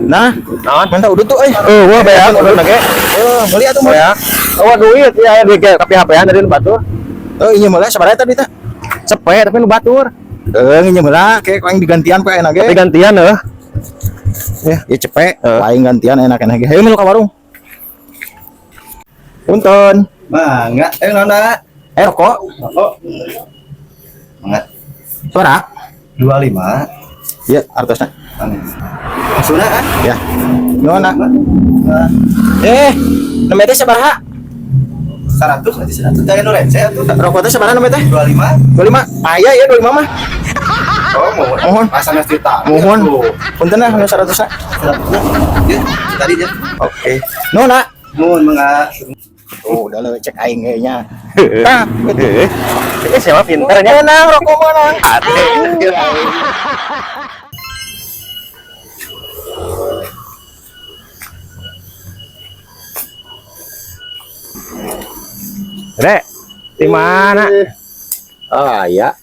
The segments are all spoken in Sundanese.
Nah, Naon? Minta udut tuh euy. Wah beak udut lagi. Meuli atuh meuli. Ya. Oh, duit ya duit ke tapi HP-an dari nu batur. Ieu meuli sabaraha eta duitna? Cepe tapi nu batur. Nginjem heula ke aing digantian poe ayeuna ge. Tapi gantian heuh. Ya, ieu cepe, aing gantian enak-enak ge. Hayu milu ka warung. Punten. Mangga, nona. Rokok. Rokok. Mangga. Suara. 25. Iya, artosna. Maksudnya ah? Ya. Nuhun, ah. Nembe teh sabaraha? 100 aja 100 teh nu rence atuh. Rokok teh sabaraha nembe teh? 25. 25. Paya ya 25 mah. Oh, mohon. Mohon. Pasangnya cerita. Mohon. Punten ah nu 100 na. 100. Ya, tadi ya. Oke. Nuhun, ah. Mohon mangga. Oh, udah lo cek aing kayaknya. Tah, Siapa pinternya? Menang rokok menang. Ate. Rek, di mana? Ah ya.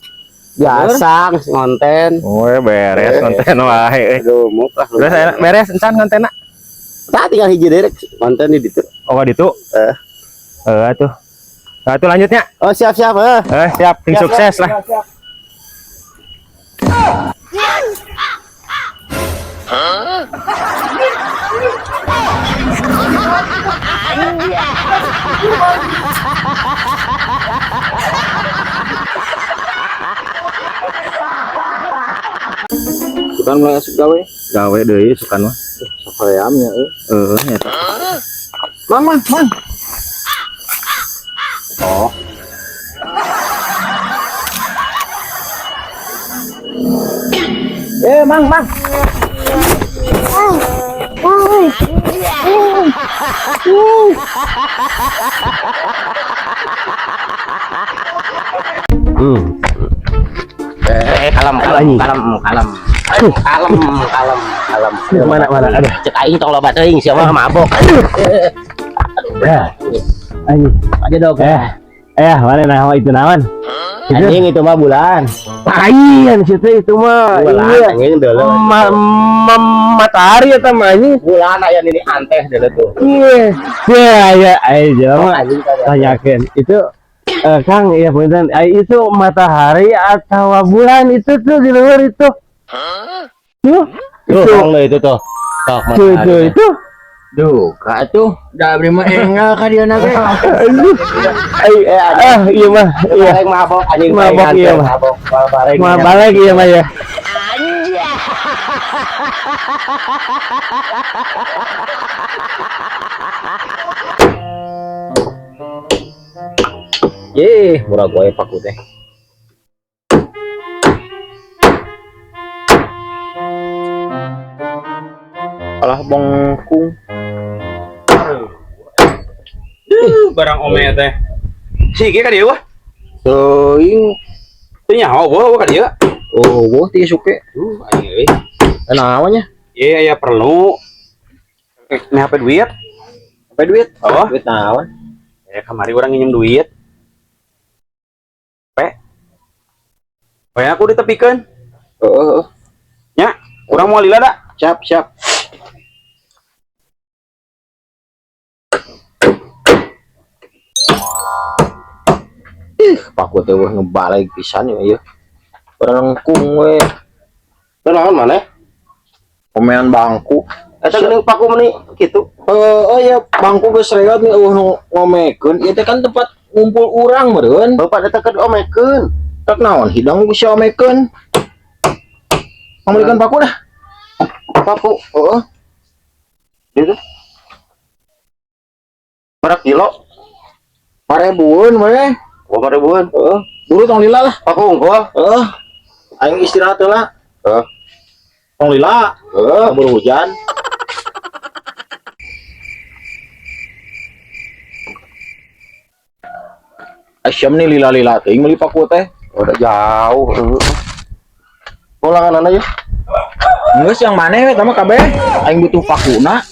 Biasa ngonten. Oh, beres konten wae. Aduh, muk lah. Terus beres encan kontenna. Tah tinggal hiji deui rek konten di ditu. Oh, ditu. Eh. Atuh. Atuh lanjutnya. Oh, siap-siap eh. Siap, sing sukses lah. Bukan mulai asup gawe. Gawe deui sukan mah. Sakoreamnya euy. Heeh, nyata. Mang, mang, mang. Oh. Mang, mang. Kalem kalem kalem kalem. Kalem kalem kalem. Mana mana aduh. Cek aing tong loba teuing sia mah mabok. Ya. Anjing. Aja dong. Mana nah itu naon? Anjing itu mah bulan. Lain situ itu mah. Bulan Iya. anjing deuleu. Matahari eta mah anjing. Bulan aya nini anteh deuleu tuh. Iya. Ya ya ayo jelema Anjing tanyakeun. Itu Kang ya punten, itu matahari atau bulan itu tuh di luar itu. Tuh. Tuh, Itu itu tuh. Tok tuh itu itu. Duh, kak tuh da beri mah enggal ka dieu na ge. Aduh. Iya mah, iya. Bareng mabok anjing Mabok, iya, mah. mabok. Bareng. Mah balik iya mah ya. Ye, murah gue paku teh. Alah bongkung. Barang ome teh. Si ieu ka dieu wah. Teuing. Teu nyaho eueuh ka dieu. Oh, gua ti suke. Aing euy. Naonnya? Ieu aya perlu. Meh HP duit. HP duit? Oh. Duit naon? Kamari urang nginjem duit. Pe. Poe aku ditepikeun. Heeh. Nya, urang moal lila da. Siap, siap. Ih, paku teh weh ngebalik pisan ya ieu. Barengkung we. Naon maneh? Omean bangku. Eta geuning paku meuni kitu. Oh ya bangku geus reot nih eueuh nu ngomekeun. Ieu teh kan tempat ngumpul urang meureun. Bapak eta keur diomekeun. Rek naon hidang geus diomekeun. Pangmeulikeun paku dah. Paku, Heeh. Gitu. Berapa kilo? Parebueun we. Oh, parebueun. Heeh. Buru tong lila lah. Paku unggul. Heeh. Aing istirahat heula. Heeh. Tong lila. Heeh. Buru hujan. Asyam nih lila-lila teuing meuli paku teh. Udah jauh. Pulangan aja. Geus yang maneh we tama kabeh. Aing butuh pakuna.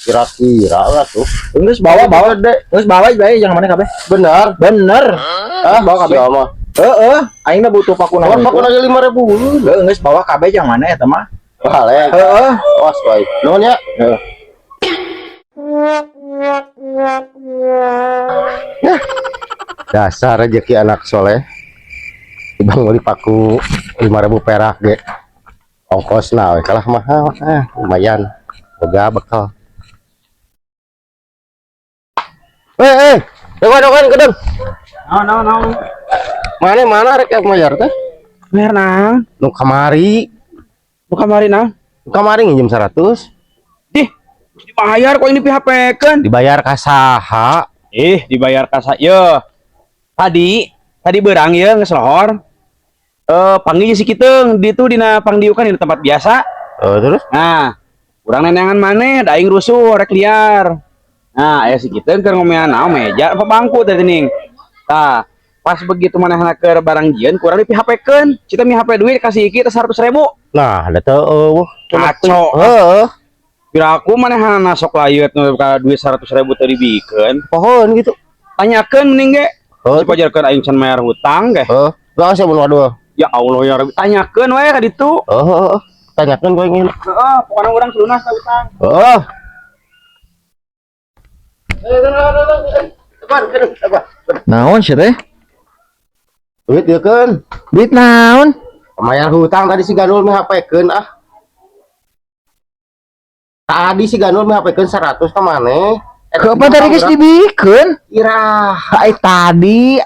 Kira-kira lah tuh. Geus bawa bawa deh. Geus bawa bae yang maneh kabeh. Benar. Bener. Ah, bawa kabeh. Siapa mah? Heeh, aing mah butuh pakuna. Kawan paku lagi 5.000. Heeh, geus bawa kabeh yang maneh eta mah. Balik. Heeh. Awas, boy. Nuhun ya. Heeh. Dasar rezeki anak soleh. Ibang beli paku 5.000 perak ge. Ongkos nah we kalah mahal, ah, lumayan. Boga bekal. Eh, eh, dewan, dewan, kedeng. Naon naon naon. Mana mana rek mayar teh? Bayar naon? Nu kamari, Nu kamari naon? Nu kamari nginjem 100, Ih, dibayar kok ini PHP-keun. Dibayar ka saha? Ih, dibayar ka ye. Tadi, tadi beurang ye geus lohor. Eh, panggil si Kiteung di itu dina pangdiukan di tempat biasa. Oh, terus? Nah, urang neneangan maneh da aing rusuh rek liar. Nah, aya si Kiteung keur ngomean naon meja apa bangku teh ning. Tah, pas begitu manehna keur barang jieun kurang di PHP-keun. Cita mi HP duit kasih Iki teh 100.000. Nah, ada teu eueuh. Ngaco. Heeh. Kira aku manehna sok layeut nu ka duit 100.000 teu dibikeun. Pohon gitu. Tanyakeun mending ge. Heuh. Dipajarkeun aing can mayar hutang ge. Heeh. Lah sia mun waduh. Ya Allah ya Rabbi, tanyakeun we ka ditu. Heeh, heeh. Tanyakeun kowe ingin. Heeh, pokoknya urang lunas ka hutang. Heeh. Naon sih teh? Duit diekeun. Duit naon? Mayar hutang tadi si Ganul mah HP-keun ah. Tadi si Ganul mah HP-keun 100 ka maneh. Kapan tadi geus dibikeun? Irah. Ai tadi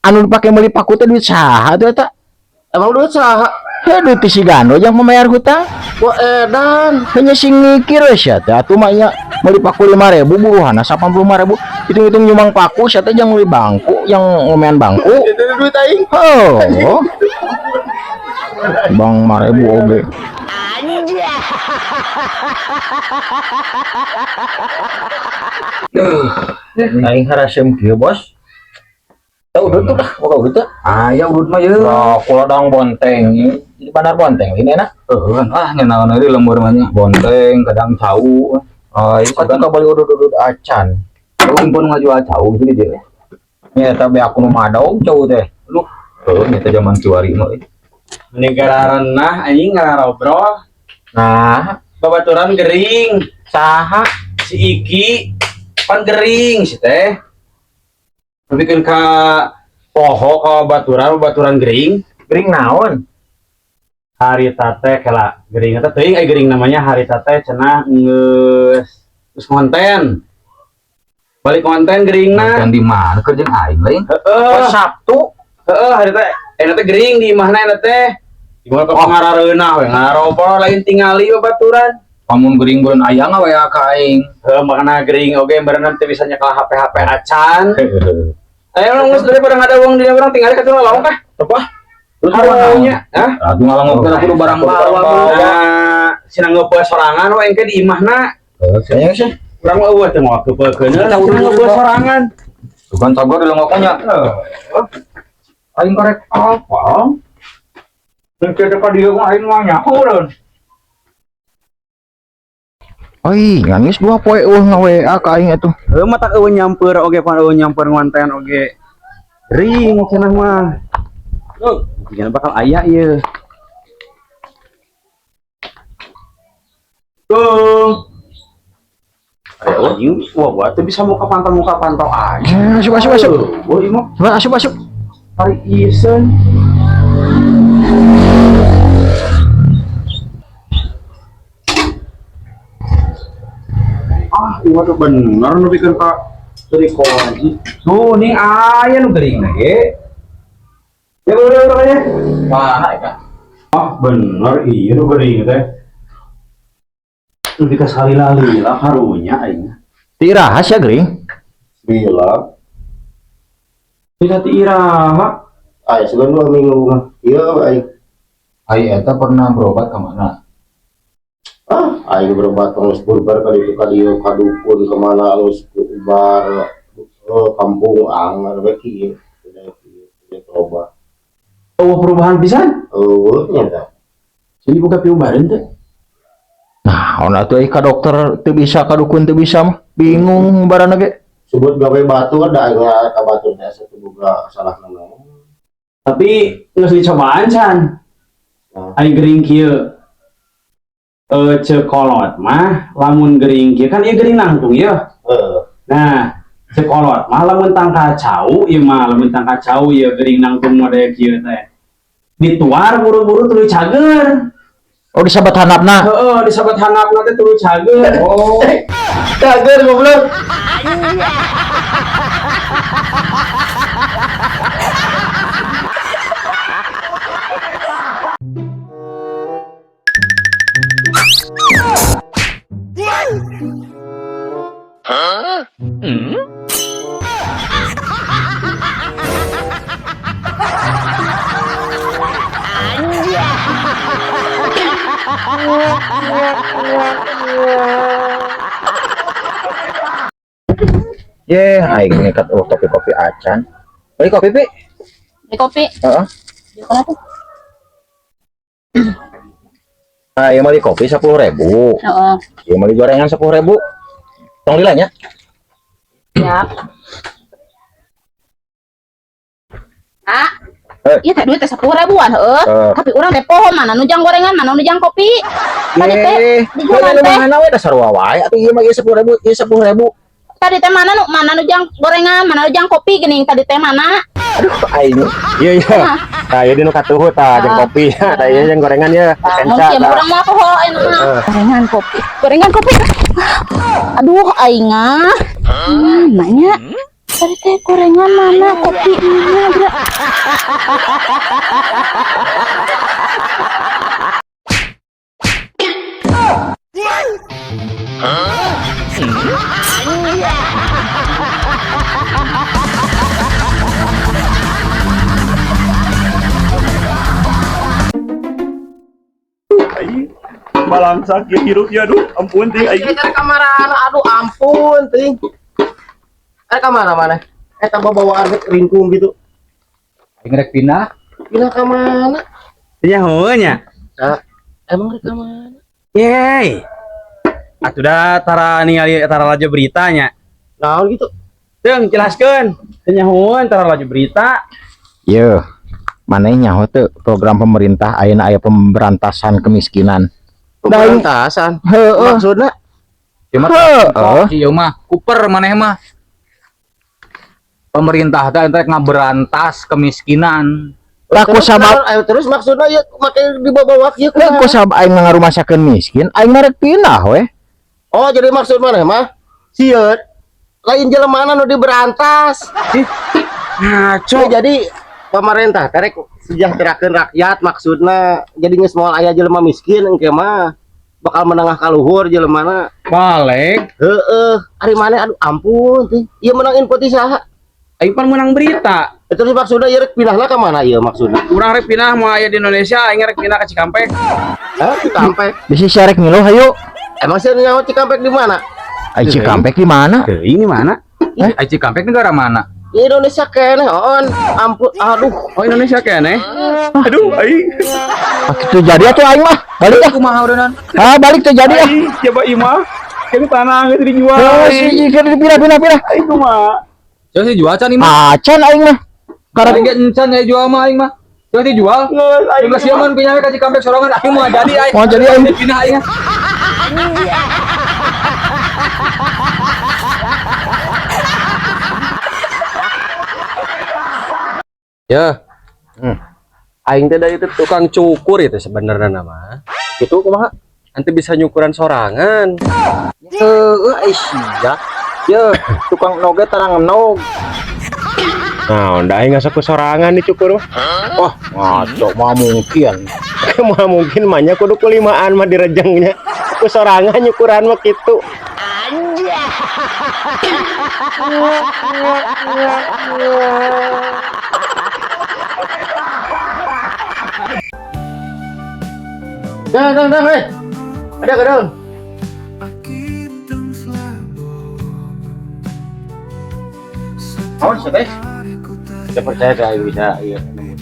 anu dipake meuli paku teh duit saha tuh eta? Emang duit saha? Heh, duit si Gando yang membayar hutang. Wah edan. Hanya sing mikir we sia teh atuh mah nya meuli paku 5.000 buruhana 85.000. Hitung-hitung nyumbang paku sia teh jang meuli bangku, yang ngomean bangku. Itu duit aing. Oh. Bang 5.000 oge. Aing harasem kieu, Bos. Tahu udut tuh dah, boga udut tuh. Aya udut mah ye. Nah, kuladang bonteng. Di bandar bonteng ini enak. Heeh, ah ngenaon deui lembur mah nya. Bonteng, kadang cau. Ah, itu kan bali udut-udut acan. Aing pun ngajual cau gitu dia. Ya, tapi aku nu madog cau teh. Lu, heuh nya teh zaman kiwari mah euy. Mending renah anjing ngarobrol. Nah, Babaturan gering. saha Si Iki pan gering si teh. Bikin ka poho ka babaturan, babaturan gering. Gering naon? Harita teh kela gering eta teuing ai gering namanya harita teh cenah geus geus konten. Balik konten geringna. Konten di mana keur jeung aing lain? Heeh. Oh, Sabtu. Heeh, harita eta teh gering di imahna eta teh. Di mana ke ngarareunah we ngarobrol lain tingali babaturan. Pamun gering beureun aya we ka aing. Heuh, makana gering oge berenang teu bisa nyekel HP-HP acan. Ayo urang geus daripada ngadawang di urang tingali ka lawang kah? Apa? Terus Harunya, hah? Atuh ngalangok kudu barang bawa. Nah, sina ngeupeus sorangan we engke di imahna. Kayaknya sih. Urang mah eueuh teh moal keupekeun. Urang ngeupeus sorangan. Bukan sabar di longoknya. Aing karek apa? Engke teh ka dieu mah aing mah nyaho urang. Oi, nangis 2 poe eueuh nga-WA ka aing atuh. Heuh mah tak eueuh nyamper oge pan eueuh nyamper ngonten oge. Gering cenah mah. Duh, jangan bakal aya ieu. Tuh. Anjing, wah, wah, tuh bisa muka pantau aja. Eh, masuk, masuk, masuk. Wah, ieu mah Masuk, masuk. hari isen. Ah, ieu mah tuh bener nu bikin ka dari kunci. Tuh, nih aya nu gering ge. Ya udah udah aja. Mana ya? Ah, bener iya nu gering teh. Lebih ke salila-lila karunya aing. Ti iraha sia gering? Bila. Bisa ti iraha. Aya sugan 2 minggu mah. Ieu aing. Ai eta pernah berobat ka mana? Ah, aing berobat geus burbar ka ditu ka dieu ka dukun ka mana geus bar kampung angar we kieu. Udah kieu, udah berobat. Oh, perubahan pisan. Eueuh nya tah. Jadi buka piubareun teh. Nah, ona atuh ka dokter teu bisa, ka dukun teu bisa mah. Bingung barana ge. Sebut gawe batu da aing ka batu teh asa teu boga salah naon. Tapi geus dicobaan can. Nah. Aing gering kieu. Eh, ceuk kolot mah lamun gering kieu kan ieu gering nangtung ya. Heeh. Nah, ceuk kolot mah lamun tangkal cau ieu mah, lamun tangkal cau ieu gering nangtung model kieu teh. Dituar buru-buru tuluy cager. Oh, disabat handapna. Heeh, disabat handapna teh tuluy cager. Oh. Cager goblok. Ye, aing nekat oh kopi-kopi acan. Beli kopi, Pi. Beli kopi. Heeh. Di mana tuh? Ah, ieu meuli kopi 10.000. Heeh. Ieu meuli gorengan 10.000. Tong lila nya. Siap. Ah. Eh. Iya teh duit teh 10 ribuan heuh. Eh. Tapi urang teh poho mana nu jang gorengan, mana nu jang kopi. Tadi teh Ye, di jalan mana teh. mana we dasar wae atuh ieu mah ieu 10.000, ieu 10.000. Tadi teh mana nu jang gorengan, mana nu jang kopi geuning tadi teh mana? Aduh, aing. Iya. Tah ieu nu katuhu tah jeung kopi. Tah ieu jeung gorengan ya. Tah, mun kieu mah urang mah poho ayeuna mah. Gorengan kopi. Gorengan kopi. Aduh aing ah. Nanya. Tadi teh gorengan mana, kopi mana, bro? Balangsak ya hirup ya, aduh ampun ting aing. Eta kamarana, aduh ampun ting. Eh, kamana mana? Eta bawaan ringkung gitu. Aing rek pindah. Pindah ka mana? Nya heueuh nya. Nah, emang rek ka mana? Yeay. Atuh da tara ningali tara laju beritanya. Naon gitu? Teung jelaskeun. Teu nyahoeun tara laju berita. Ye. Maneh nyaho teu program pemerintah ayeuna aya pemberantasan kemiskinan. Pemberantasan. Heeh. Maksudna Ieu mah Heeh. ieu mah kuper maneh mah. Pemerintah teh ente ngaberantas kemiskinan. Lah ku terus sabab naon? Ayo terus maksudna ieu make dibawa-bawa kieu lah ku kumaha? sabab aing ngarumasakeun miskin, aing mah rek pindah we. Oh, jadi maksud maneh mah sieun lain jelemana nu diberantas. Ngaco. Oh, jadi pemerintah terek sejahterakeun rakyat maksudna, jadi geus moal aya jelema miskin engke mah, bakal menengah ka luhur jelemana. Balik. Heeh, ari maneh aduh ampun teh. Ieu menang info ti saha? Aing pan menang berita. Eh, terus maksudna ieu rek pindahna ka mana ieu maksudna? Urang rek pindah mau aya di Indonesia, aing rek pindah ke Cikampek. Hah, Cikampek. Bisi sia rek ngilu hayu. Emang sih nyawa Cikampek di mana? Ai Cikampek di mana? Ini mana? Eh, Cikampek negara mana? Di Indonesia keneh, on. Ampun, aduh. Oh, Indonesia keneh. Aduh aing. Ah, kitu jadi atuh aing mah. Balik ah. Kumaha udahan? Ah, balik teu jadi ah. Aing coba imah kan tanah geus dijual. Oh, si ieu pindah pindah pindah. Aing kumaha? Coba sih jual can imah. Acan aing mah. Karena ge encan ya jual mah aing mah. Coba dijual. Geus aing. Geus sia mun pindah ka Cikampek sorangan aing moal jadi aing. Moal jadi aing. Pindah aing. Ya. Aing teh da itu tukang cukur itu sebenarnya nama. Itu kumaha? Nanti bisa nyukuran sorangan. Heeh, ai sia. Ye, tukang noge tarang nog. Nah, da aing ngasa ku sorangan dicukur mah. Wah, ngaco mah mungkin. Mah mungkin mah nya kudu kulimaan mah direjengnya. Ku sorangan nyukuran mah kitu. Dah, dah, dah, hei. Ada ke dalam? Awas ya, teh. Saya percaya ke aing bisa ieu nemu.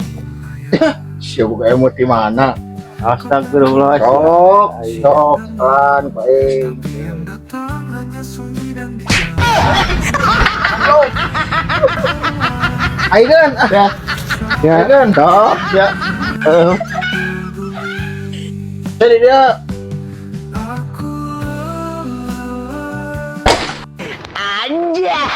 Sia buka emot di mana? Astagfirullah. Sok, sok, kan, Pak Eng. Aing ah. Ya. Ya. Aing Sok, ya. Heeh. Jadi dia Yeah.